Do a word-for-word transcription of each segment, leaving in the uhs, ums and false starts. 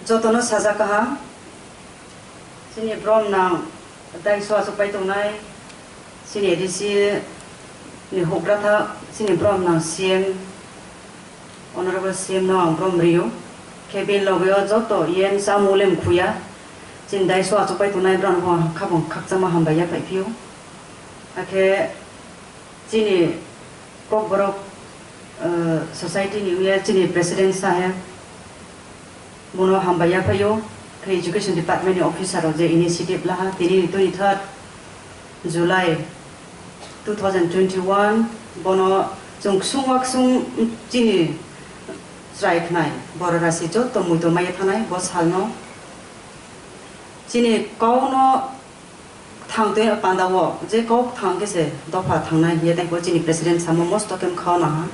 Jotono sajak kaham, chini borom nang daiso achukpai tongnai, chini A D C ni hukbratha, chini borom nang C M, Honorable C M no ang borom rio, khe bini loge o joto E M chamung lemkhuya, chini daiso achukpai tongnai borok no khabang khakchangma hambai yaphaiphiu. Hakhe chini Kokborok, eh, society ni wngya chini president saheb, bono hambai yaphaio, khe education department ni officer rok je initiative laha, tini twenty third July two thousand twenty one, bono chwng ksung wa ksung chini chwrai khnai, borok rasi joto muitu maya thanai bo salno. Chini kok no thang twi panda o je kok thang khe se dopha thangnai hiye tei bo chini president samo mosto khe mkha o naha.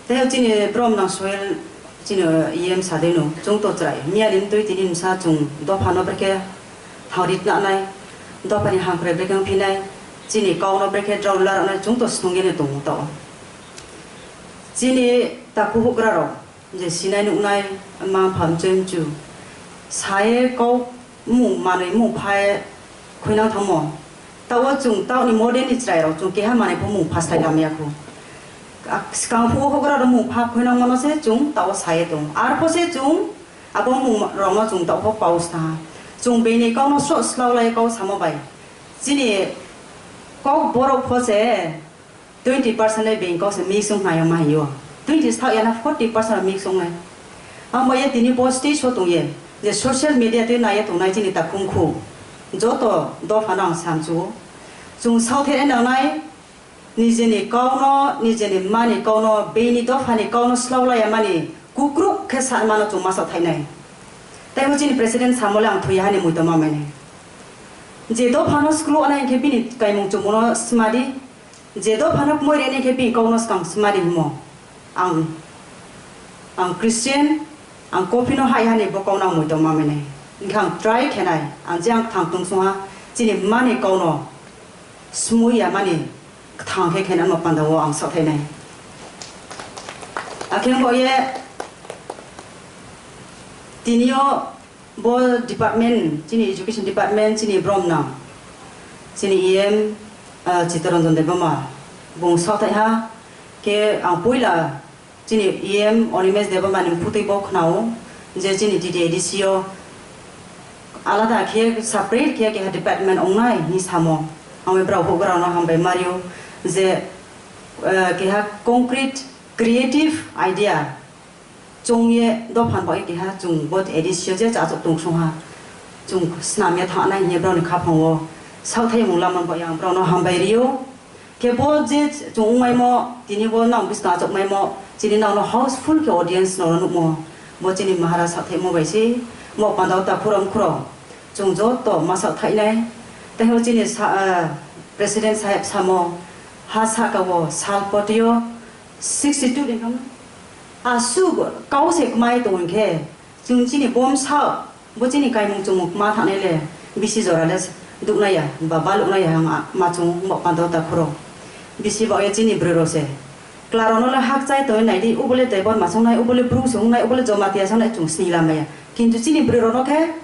Tei chini borom nang soil chini E M sadeno chwng to chwrai miya ni twi tini msa chwng dopha no brekhe thang rit na nai, dopha ni hamkrai brekhe phinai, chini kok no brekhe drau lar nai chwng to snung ye ne tongo to. Chini takhuk hugra rok je sinai nuknai, ma pha mchoi mchu saye kok mung manwi mung phaye khuinang thangmo. Tao chwng taoni modern ni chwrai rok chwng keha manwi pho mung pha sai lamya khu. Swkang phuo hugra rok mung pha khuinang mano se chwng tao saye tong. Arpho se chwng abo mung rok no chwng tao pho paus tha. Chwng bini kok no sroh slao lai kok samo bai. Chini kok borok pho se twenty percent ni bengkok se mix wng nai ma hio. Twenty thak yana forty percent mix wng nai. Ang bai tini bo stage o tong ye je social media tei nai tongnai chini takhum khu joto dopha no ang samchu o. Chwng south e nang nai nijeni kok no nijeni mani kok no bini dopha ni kok no slao lai mani kukruk khe sa mano chwng masa thai nai. Tei bo chini president samo le ang thwi hani muitu ma mai nai. Je dopha no school o nai khe bini kaimung chumung no sma di. Je dophano moi rene khe bini kokno swkang sima ri himo. Ang, ang Christian, ang kophino hai hani bo kokno ang muitu ma mene. Hinkhe ang try khenai, ang je ang thang tungsungha, chini mani kokno smui ya mani kthang khe khenai ma panda o ang sathai nai. Akhe bo ye tini o Bo department, chini education department, chini brom nang, chini E M, ah, Chittaranjan Debbarma, bung sathai ha, khe ang puila chini E M Animesh Debbarma ni bwtwi bo khnao, je chini T T A D C o alada khe separate khe keha department ongnai hinwi samo. Ang bai brao houhgra rao no hambai mario, je, eh, keha concrete creative idea, Chwng ye dophan bai keha chwng bo A D C o je chachok tong song ha. Chwng snam ya thangnai hiye brao ni khaphang o saothai mung lamang bai ang brao no hambai rio. Khe bo je chwng ongmai mo tini bo nang buskang achok mai mo chini nang no houseful khe audience no nukmo. Bo chini Maharaj saothai mo bai se mo panda o ta khurang khurang chwng joto ma saothai nai. Tei ho chini sa, ah, President saheb samo ha saka o sal poti o Sixty two ni kamo. Aswk kau se kmai tong khe, chwng chini bom sa, bo chini kaimung chumung ma thanai le, bisi jora le duknai ya, ba baluknai ya, ang ma chwng bo panda ta khoro. Bisi ba ye chini bwrwi rok se. Kla rok no le hak chai tong nai di, ubole Debbarma song nai, ubole Bru song nai, ubole Jamatia song nai, chwng sini lamaya. Kintu chini bwrwi rok no khe,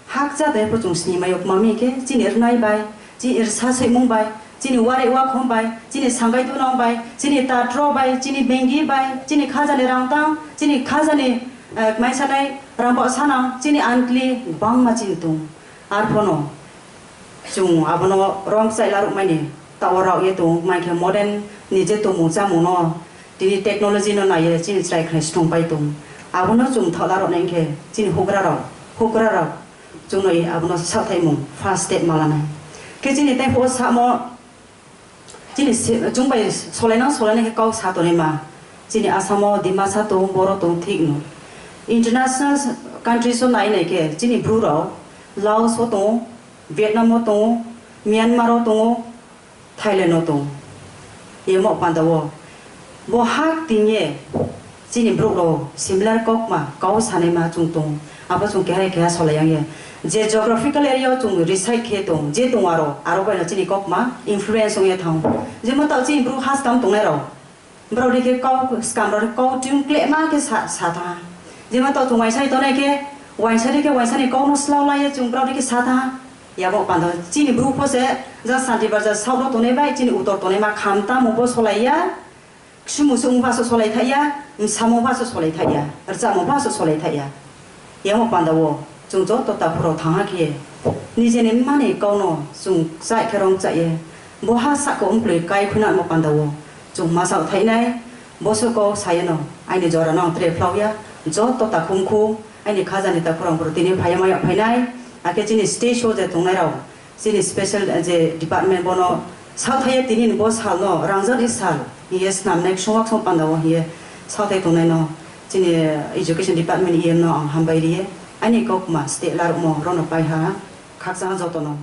Hakcha tei bo chwng sini mai o, mami khe chini rwnai bai, chini rwsa swimung bai, chini wari wakhom bai, chini sangai tunang bai, chini tatro bai, chini bengi bai, chini khajani rangtang, chini khajani, eh, maisanai rangbo sanang, chini ankli bangma chini tung. Arphono chwng abono rong chai larwkmani. Tao rok ye tong, mai khe modern ni je tongmung chamung no, tini technology no nai ye chini chwrai khnai srong pai tong. Abono chwng thola rok nai khe chini hugra rok, hugra rok chwng no abono sathai mung first step ma lanai. Khe chini tei phuo samo chini se-, chwng bai solai nang solai nai khe kok sa tonwi ma. Chini Assam o Dimasa tong, Boro tong thik no. International countries o nai nai khe chini Bru rok Laos o tongo, Vietnam o tongo, Myanmar o tongo, Thailand o tongo. Yemo panda o. Bo hak tin ye chini borok rok similar kokma kau sanai ma chwng tongo. Abo chwng keha keha solai yang ye. Je geographical area o chwng reside khe tong, je tongo aro, aro bai no chini kokma influence wng ye thango. Jemon tao chini borok haskam tongnai rok. Borok ni khe kau swkang rok kau tune klema khe sa, sa tha. Jemon tao chwng uaisa tongnai khe, Wainsa dikhe wainsa ni kok no slao lai ye chwng brao dikhe sa tha. Yabo panda chini bru pho se ja Santi Bazar south o tongnai bai chini uttor tongnai ma kham tamo bo solai ya. Ksumung sung pha so solai tha ya, msamung pha so solai tha ya, rchamo pha so solai tha ya. Yamo panda o chwng joto takhurok thangha khe nijeni mani kok no chwng chai khe rong chai ye. Bo ha sako wngplwi kai khuna mo panda o chwng masa thainai. Boso kok sayeno aini jora no ang tre phlao ya. Joto takhum khum aini khajani takhurok bro tini phaiya maya phainai. Akhe chini stage show je tongnai rok chini special je department bono sathaya tini bo salno rangjani sal hiye snamnai songwak song panda o hiye sathai tongnai no chini education department E M no ang hambai riye. Aini kok ma state larok mo rono paiha khaksa jotono.